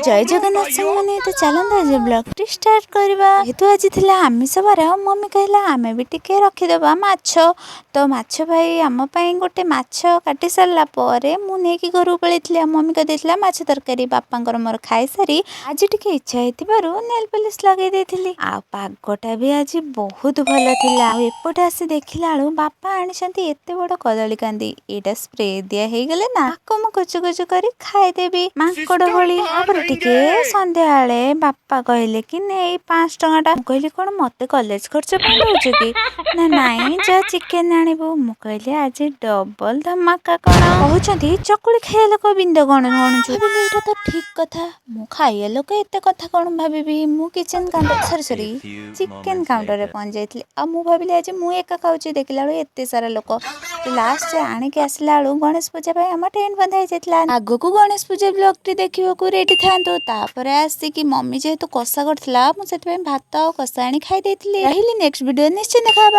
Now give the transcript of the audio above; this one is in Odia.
ଜୟ ଜଗନ୍ନାଥ ସାଙ୍ଗମାନେ। ତ ଚାଲନ୍ତୁ, ଆଜି ବ୍ଲଗ୍ଟି ଷ୍ଟାର୍ଟ କରିବା। ଯେହେତୁ ଆଜି ଥିଲା ଆମିଷ ବାର, ମମି କହିଲା ଆମେ ବି ଟିକେ ରଖିଦେବା ମାଛ। ତ ମାଛ ଭାଇ ଆମ ପାଇଁ ଗୋଟେ ମାଛ କାଟି ସାରିଲା ପରେ ମୁଁ ନେଇକି ଘରକୁ ପଳେଇଥିଲି ଆଉ ମମି କରିଦେଇଥିଲା ମାଛ ତରକାରୀ। ବାପାଙ୍କର ମୋର ଖାଇସାରି ଆଜି ଟିକେ ଇଚ୍ଛା ହେଇଥିବାରୁ ନେଲ୍ ପଲିସ୍ ଲଗେଇ ଦେଇଥିଲି। ଆଉ ପାଗଟା ବି ଆଜି ବହୁତ ଭଲ ଥିଲା। ଆଉ ଏପଟେ ଆସି ଦେଖିଲା ବେଳୁ ବାପା ଆଣିଛନ୍ତି ଏତେ ବଡ଼ କଦଳୀ କାନ୍ଦି। ଏଇଟା ସ୍ପ୍ରେ ଦିଆ ହେଇଗଲେ ନା, ଆକୁ ମୁଁ କୁଚୁ କୁଚୁ କରି ଖାଇଦେବି ମାଙ୍କଡ଼ ଭଳି। ତାପରେ ଟିକେ ସନ୍ଧ୍ୟାବେଳେ ବାପା କହିଲେ କି ନେ ଏଇ 5 ଟଙ୍କାଟା। ମୁଁ କହିଲି, କଣ ମତେ କଲେଜ ଖର୍ଚ୍ଚ ପାଇଁ ଦଉଛୁ କି? ନା, ନାଇଁ, ଯା ଚିକେନ ଆଣିବୁ। ମୁଁ କହିଲି, ଆଜି ଡବଲ ଧମାକା। କଣ କହୁଛନ୍ତି, ଚକୁଳି ଖାଇବା ଲୋକ ବିନ୍ଦ କଣ ଗଣୁଛୁ? ଭାବିଲି, ଏଇଟା ତ ଠିକ କଥା। ମୁଁ ଖାଇବା ଲୋକ, ଏତେ କଥା କଣ ଭାବିବି? ମୁଁ kitchen counter, sorry sorry, A few chicken moments କାଉଣ୍ଟରରେ later. ପହଞ୍ଚି ଯାଇଥିଲି। ଆଉ ମୁଁ ଭାବିଲି ଆଜି ମୁଁ ଏକା ଖାଉଛି, ଦେଖିଲା ବେଳକୁ ଏତେ ସାରା ଲୋକ। ଲାଷ୍ଟ ଆଣିକି ଆସିଲା ବେଳକୁ ଗଣେଶ ପୂଜା ପାଇଁ ଆମ ଟେଣ୍ଟ ବନ୍ଧା ହେଇଯାଇଥିଲା। ଆଗକୁ ଗଣେଶ ପୂଜା ବ୍ଲଗଟି ଦେଖିବାକୁ ରେଡି ଥାନ୍ତୁ। ତାପରେ ଆସିକି ମମି ଯେହେତୁ କଷା କରିଥିଲା, ମୁଁ ସେଥିପାଇଁ ଭାତ ଆଉ କଷା ଆଣି ଖାଇ ଦେଇଥିଲି। ରହିଲି, ନେକ୍ସଟ ଭିଡ଼ିଓ ନିଶ୍ଚୟ ଦେଖା ହବା।